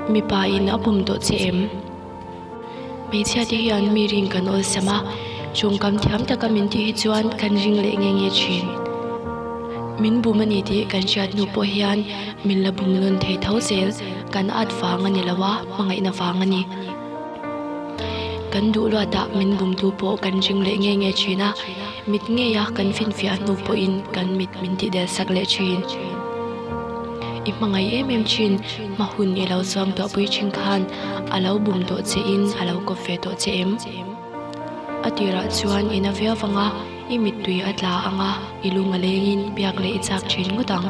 Mipa in a bum tawh che em? Hmeichhia te hian mi ring kan awlsam a, tawngkam thiam taka min tih hi chuan kan ring leh nge nge thin. Min bum a ni tih kan hriat hnu pawh hian min la bum nawn thei tho zel, kan at vang a ni lo a, hmangaihna vang a ni. Kan duh luatah min bumtu pawh kan ring leh nge nge thin a, mit ngeia kan finfiah hnu pawhin kan mit min tihdel sak leh thin. I hmangaih em em thin, hma hun i lo chuang tawh pui thin khan a lo bum tawh che in a lo kawp ve tawh che em? A tirah chuan i na viau vang a, i mittui a tla ang a, i lung a lengin biak leh i chak thin ngawt ang.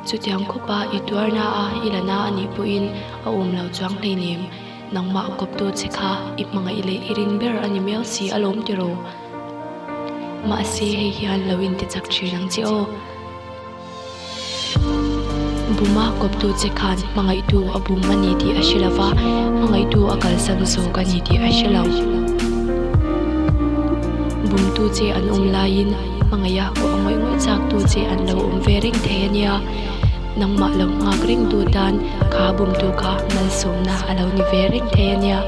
Chutiang khawpa i tuarna a i la na a nih pawhin a awm lo chuang hleinem. Nangmah kawptu che kha i hmangaih leh i rin ber a ni miau si alawm tiraw? Mahse hei hian lo inti chak thin ang che aw. Buma kawptu che khan hmangaihtu a bum a ni tih a hre lo va, hmangaihtu a kalsan zawk a ni tih a hre lo. Bumtu che an awm laiin hmangaiha kawh a ngawih ngawih chaktu che an lo awm ve reng thei a nia. Nangmah lo nghak rengtu tan kha bumtu kha malsawmna a lo ni ve reng thei a nia.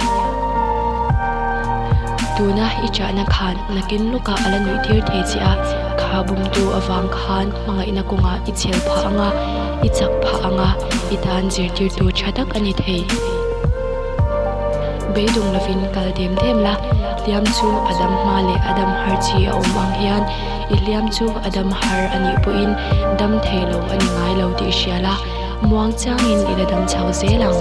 Tuna i chahna khan nakin lawkah a la nuih tir thei che a, kha bumtu avang khan hmangaihna kawngah i chhel phah ang a, i chak phah ang a, i tan zirtirtu tha tak a ni thei. Beidawng lovin kal dem dem la, hliam chu a dam hma leh a dam har chi a awm ang hian i hliam chu a dam har a nih pawhin dam thei lo a ni ngai lo tih hria la, muang changin i la dam chho zel ang.